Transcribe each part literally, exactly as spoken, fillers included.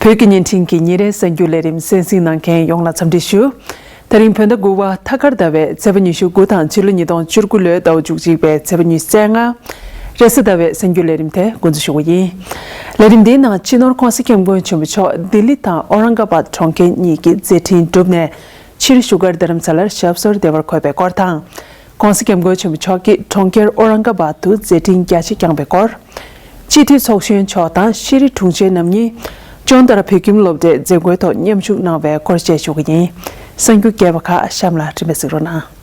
བོད་ཀྱི་བརྙན་འཕྲིན་གྱི་ཉིན་རེའི་གསར་འགྱུར་ལས་རིམ་གསན་གཟིགས་གནང་མཁན་ཡོངས་ལ་འཚམས་འདྲི་ཞུ། དེ་རིང་བོད་ཟླ་དགུ་པ་ཐ་སྐར་ཟླ་བའི་ཚེས་པ་ཉི་ཤུ་དགུ་དང་ཕྱི་ལོ་ཉིས་སྟོང་བཅུ་དགུ་ལོའི་ཟླ་བ་བཅུ་གཅིག་པའི་ཚེས་པ་ཉི་ཤུ་རྩ་ལྔ། རེས་གཟའ་ཟླ་བའི་གསར་འགྱུར་ལས་རིམ་དེ་འགོ་འཛུགས་ཞུ་གི་ཡིན། ལས་རིམ་འདིའི་ནང་སྤྱི་ནོར་༧གོང་ས་༧སྐྱབས་མགོན་ཆེན་པོ་མཆོག་ལྡི་ལི་དང་ཨོ་རང་ག་བཱད་གྲོང་ཁྱེར་གཉིས་ཀྱི་མཛད་འཕྲིན་བསྒྲུབས་ནས་ཕྱིར་བཞུགས་སྒར་རྡ་རམ་ས་ལར་ཞབས་སོར་བདེ་བར་འཁོད་པའི་སྐོར་དང་། ྋགོང་ས་ྋསྐྱབས་མགོན་ཆེན་པོ་མཆོག་གིས་གྲོང་ཁྱེར་ཨོ་རང་ག་བཱད་དུ་མཛད་འཕྲིན་རྒྱ་ཆེ་བསྐྱངས་པའི་སྐོར། སྤྱི་འཐུས་ཚོགས་གཞོན་མཆོག་དང་ཤེས་རིག་དྲུང་ཆེ་རྣམ་གཉིས་ཅོན་ཏ་ར་བོད་ཁྱིམ་སློབ་གྲྭའི་མཛད་སྒོའི་ཐོག་མཉམ་ཞུགས་གནང་བའི་སྐོར་བཅས་ཞུ་གི་ཡིན། གསར་འགྱུར་རྒྱས་པ་ཁག་གཤམ་ལ་འགྲེམས་སྤེལ་གཟིགས་རོགས་གནང་།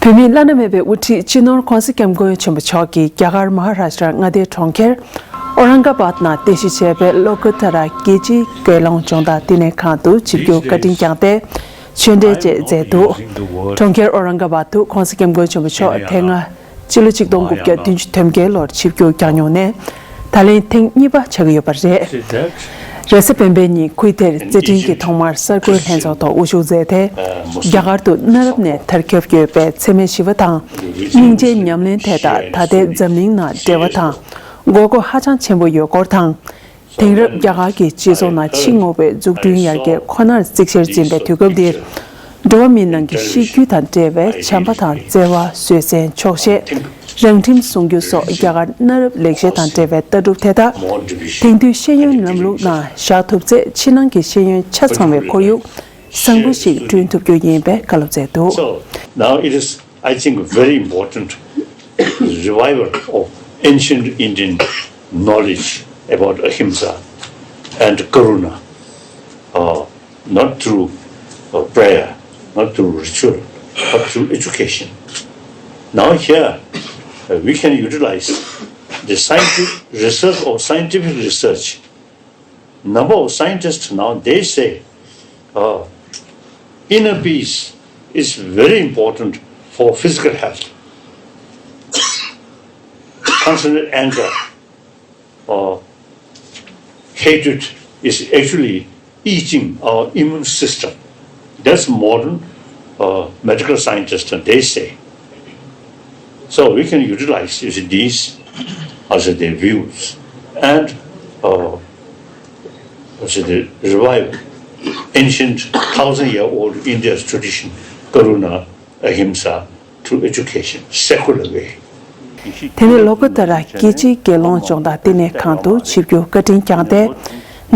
བོད་མིའི་བླ་ན་མེད་པའི་དབུ་ཁྲིད་སྤྱི་ནོར་ྋགོང་ས་ྋསྐྱབས་མགོན་ཆེན་པོ་མཆོག་གིས་རྒྱ་གར་མ་ཧཱ་རཱ་ཤྲ་མངའ་སྡེའི་གྲོང་ཁྱེར་ཨོ་རང་ག་བཱད་ནང་རྟེན་གཞི་བྱས་པའི་ལོ་ཀོ་ཏ་ར་རྒྱལ་སྤྱིའི་དགེ་སློང་སྦྱོང་བརྡར་བསྟི་གནས་ཁང་དུ་ཆིབས་བསྒྱུར་བཀའ་དྲིན་བསྐྱངས་ཏེ་ཆོས་འབྲེལ་བཅས་མཛད་འདུག་གྲོང་ཁྱེར་ཨོ་རང་ག་བཱད་དུ་ྋགོང་ས་ྋསྐྱབས་མགོན་ཆེན་པོ་མཆོག་དེ་སྔ་སྤྱི་ལོ་ཆིག་སྟོང་དགུ་བརྒྱ་བདུན་ཅུ་དོན་བརྒྱད་ལོར་ཆིབས་བསྒྱུར་བསྐྱངས་མྱོང་ནས་ད་ལན་ཐེངས་གཉིས་པ་ཆགས་ཀྱི་ཡོད་པ་རེད། རེས་གཟའ་སྤེན་པའི་ཉིན་ཁུལ་དེར་མཛད་འཕྲིན་གྱི་ཐོག་མར་གསར་འགོད་ལྷན་ཚོགས་ཐོག་དབུ་བཞུགས་མཛད་དེ། རྒྱ་གར་དུ་གནའ་རབས་ནས་དར་ཁྱབ་ཡོད་པའི་ཚད་མེད་བཞི་པ་དང་། སྙིང་རྗེའི་ཉམས་ལེན་དེ་དག་ད་ལྟའི་འཛམ་གླིང་ནང་འབྲེལ་བ་དང་དགོས་མཁོ་ཧ་ཅང་ཆེན་པོ་ཡོད་སྐོར་དང་། དེང་རབས་རྒྱ་གར་གྱི་སྤྱི་ཚོགས་ནང་ཕྱི་དངོས་པོའི་འཛུགས་སྐྲུན་ཡར་རྒྱས་ཁོ་ནར་གཙིགས་ཆེར་འཛིན་པའི་དུས་སྐབས་འདིར། འགྲོ་བ་མིའི་ནང་གི་གཤིས་རྒྱུད་དང་འབྲེལ་བའི་བྱམས་པ་དང་བརྩེ་བ། བཟོད་བསྲན། ཆོག་ཤེས། རང་ཁྲིམས་སྲུང་རྒྱུ་སོགས་རྒྱ་གར་གནའ་རབས་ལེགས་བཤད་དང་འབྲེལ་བའི་ལྟ་གྲུབ་དེ་དག་དེང་དུས་ཤེས་ཡོན་ལམ་ལུགས་ནང་བཞག་ཐུབ་ཚེ་ཕྱི་ནང་གི་ཤེས་ཡོན་ཆ་ཚང་བའི་ཁོར་ཡུག་བཟང་པོ་ཞིག་བསྐྲུན་ཐུབ་རྒྱུ་ཡིན་པའི་བཀའ་སློབ་སྩལ་འདུག So now it is, I think, very important revival of ancient Indian knowledge about ahimsa and karuna, uh, not through uh, prayer, not through ritual, but through education. Now here, uh, we can utilize the scientific research or scientific research. Number of scientists now, they say, uh, inner peace is very important for physical health. Constant anger or hatred is actually eating our immune system. That's modern uh, medical scientists, they say. So we can utilize, you see, these as their views and uh, as the revive ancient thousand year old India's tradition, karuna, ahimsa, through education, secular way. དེ་ནས་ལོ་ཀོ་ཏ་ར་རྒྱལ་སྤྱིའི་དགེ་སློང་སྦྱོང་བརྡར་བསྟི་གནས་ཁང་དུ་ཆིབས་བསྒྱུར་བཀའ་དྲིན་བསྐྱངས་ཏེ།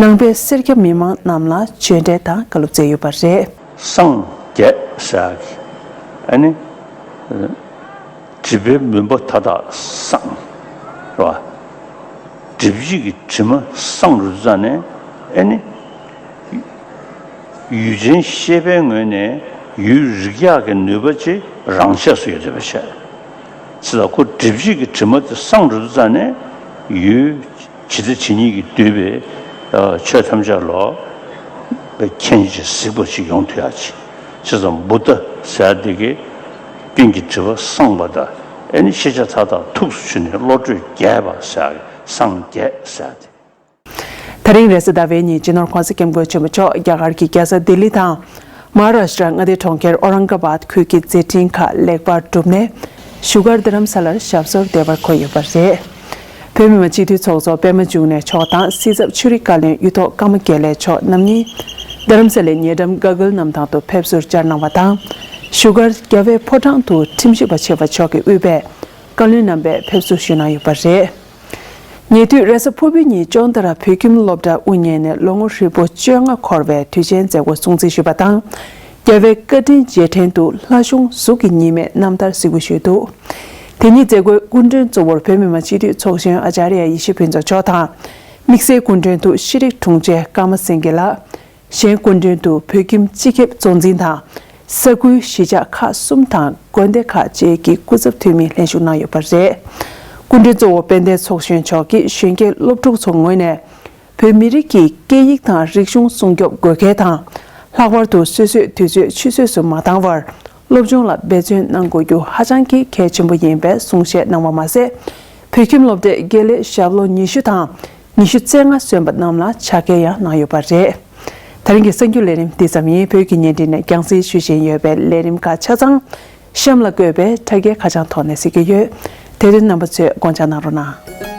ནང་པའི་སེར་སྐྱ་མི་མང་རྣམས་ལ་ཆོས་འབྲེལ་དང་བཀའ་སློབ་སྩལ་ཡོད་པ་རེད། སངས་རྒྱས་ཟེར་ཡག་གི་ཨ་ནི་སྒྲིབ་པའི་མུན་པ་མཐའ་དག་སངས་རེད་བ། སྒྲིབ་བྱེད་ཀྱི་དྲི་མ་སངས་རུ་ཙ་ནས་ཨ་ནི། ཡུལ་ཅན་ཤེས་པའི་ངོས་ནས་ཡུལ་རིག་ཡག་གི་ནུས་པ་ཅིག་རང་ཆས་སུ་ཡོད་བསྡད་པ་བྱས། ཅི་ལ་ཁོ་སྒྲིབ་བྱེད་ཀྱི་དྲི་མ་དེ་སངས་རུབ་ཙ་ནས་ཡུལ་ཇི་ལྟ་ཇི་སྙེད་ཀྱིས་བསྡུས་པའི་ཆོས་ཐམས་ཅད་ལ་མཁྱེན་ཅིང་གཟིགས་པ་ཞིག་ཡོང་ཐུབ་ཡག་ཅིག་བྱས་ཙང་བུདྡྷ་ཟེར་ཡག་དེ་གིས་ཀུན་གྱི་སྒྲིབ་པ་སངས་པ་དང་ཨ་ནི་ཤེས་བྱ་མཐའ་དག་ཐུགས་སུ་ཆུད་ནས་བློ་གྲོས་རྒྱས་པ་ཟེར་ཡག་སངས་རྒྱས་ཟེར་ཡག་དེ། ད་རིང་རེས་གཟའ་ཟླ་བའི་ཉིན་སྤྱི་ནོར་ྋགོང་ས་ྋསྐྱབས་མགོན་ཆེན་པོ་མཆོག་རྒྱ་གར་གྱི་རྒྱལ་ས་ལྡི་ལི་དང་། མ་ཧཱ་རཱ་ཤྲ་མངའ་སྡེའི་གྲོང་ཁྱེར་ཨོ་རང་ག་བཱད་ཁུལ་གྱི་མཛད་འཕྲིན་ཁག་ལེགས་པར་གྲུབ་ནས། བཞུགས་སྒར་རྡ་རམ་ས་ལར་ཞབས་སོར་བདེ་བར་འཁོད་ཡོད་པ་རེད། བོད་མི་མང་སྤྱི་འཐུས་ཚོགས་གཙོ་པད་མ་འབྱུང་གནས་མཆོག་དང་སྲིད་ཚབ་ཆོས་རིག་བཀའ་བློན་གཡུ་ཐོག་ཀརྨ་དགེ་ལེགས་མཆོག་རྣམ་གཉིས་རྡ་རམ་ས་ལའི་ཉེ་འགྲམ་དགའ་འགུལ་གནམ་ཐང་དུ་ཕེབས་བསུར་བཅར་གནང་བ་དང་། བཞུགས་སྒར་རྒྱལ་བའི་ཕོ་བྲང་དུ་ཁྲིམས་ཞིབ་པ་ཆེ་བ་མཆོག་གིས་དབུས་པའི་བཀའ་བློན་རྣམ་པས་ཕེབས་བསུ་ཞུས་གནང་ཡོད་པ་རེད། ཉེ་དུས་རེས་གཟའ་ཕུར་བུའི་ཉིན་ཅོན་ཏ་ར་བོད་ཁྱིམ་སློབ་གྲྭ་དབུ་བརྙེས་ནས་ལོ་ངོ་ཧྲིལ་པོ་བཅོ་ལྔ་འཁོར་བའི་དུས་ཆེན་མཛད་སྒོ་སྲུང་བརྩི་ཞུས་པ་དང་། རྒྱལ་བའི་བཀའ་དྲིན་རྗེས་དྲན་དུ་ལྷ་གཞུང་གཟུགས་ཀྱི་ཉི་མས་རྣམ་ཐར་གཟིགས་འབུལ་ཞུས་འདུག་དེ་ཉིད་མཛད་སྒོའི་སྐུ་མགྲོན་གཙོ་བོར་བོད་མི་མང་སྤྱི་འཐུས་ཚོགས་གཞོན་ཨ་ཅཱརྱ་ཡེ་ཤེས་ཕུན་ཚོགས་མཆོག་དང་། དམིགས་བསལ་སྐུ་མགྲོན་དུ་ཤེས་རིག་དྲུང་ཆེ་ཀརྨ་སེང་གེ་ལགས། གཞན་སྐུ་མགྲོན་དུ་བོད་ཁྱིམ་སྤྱི་ཁྱབ་གཙོ་འཛིན་དང་། ས་ཁུལ་གཞིས་ཆགས་ཁག་གསུམ་དང་དགོན་སྡེ་ཁག་བཅས་ཀྱི་སྐུ་ཚབ་འཐུས་མིས་ལྷན་ཞུགས་གནང་ཡོད་པ་རེད། སྐུ་མགྲོན་གཙོ་བོ་དཔལ་ལྡན་ཚོགས་གཞོན་མཆོག་གིས་གཞོན་སྐྱེས་སློབ་ཕྲུག་ཚོ་ངོས་ནས་བོད་མི་རིགས་ཀྱི་སྐད་ཡིག་དང་རིག་གཞུང་སྲུང་སྐྱོབ་དགོས་གལ་དང་། ལྷག་པར་དུ་སོ་སོའི་དུས་ཚོད་ཆུད་ཟོས་སུ་མ་བཏང་བར། སློབ་སྦྱོང་ལ་འབད་བརྩོན་གནང་དགོས་རྒྱུ་ཧ་ཅང་གི་གལ་ཆེན་པོ་ཡིན་པའི་གསུང་བཤད་གནང་བ་མ་ཟད། བོད་ཁྱིམ་སློབ་གྲྭས་དགེ་ལས་ཞབས་ལོ་ཉི་ཤུ་དང་ཉི་ཤུ་རྩ་ལྔ་སོན་པ་རྣམས་ལ་ཕྱག་འཁྱེར་ཡང་གནང་ཡོད་པ་རེད། དེ་རིང་གི་གསར་འགྱུར་ལས་རིམ་འདི་ཙམ་ཡིན། བོད་ཀྱི་བརྙན་འཕྲིན་ནས་རྒྱང་སྲིང་ཞུ་བཞིན་ཡོད་པའི་ལས་རིམ་ཁག་ཆ་ཚང་གཤམ་ལ་བཀོད་པའི་དྲ་རྒྱའི་ཁ་བྱང་ཐོག་ནས་གཟིགས་ཀྱི་ཡོད། དེ་རིང་རྣམ་པ་ཚོས་དགོངས་འཇགས་གནང་རོགས་གནང་།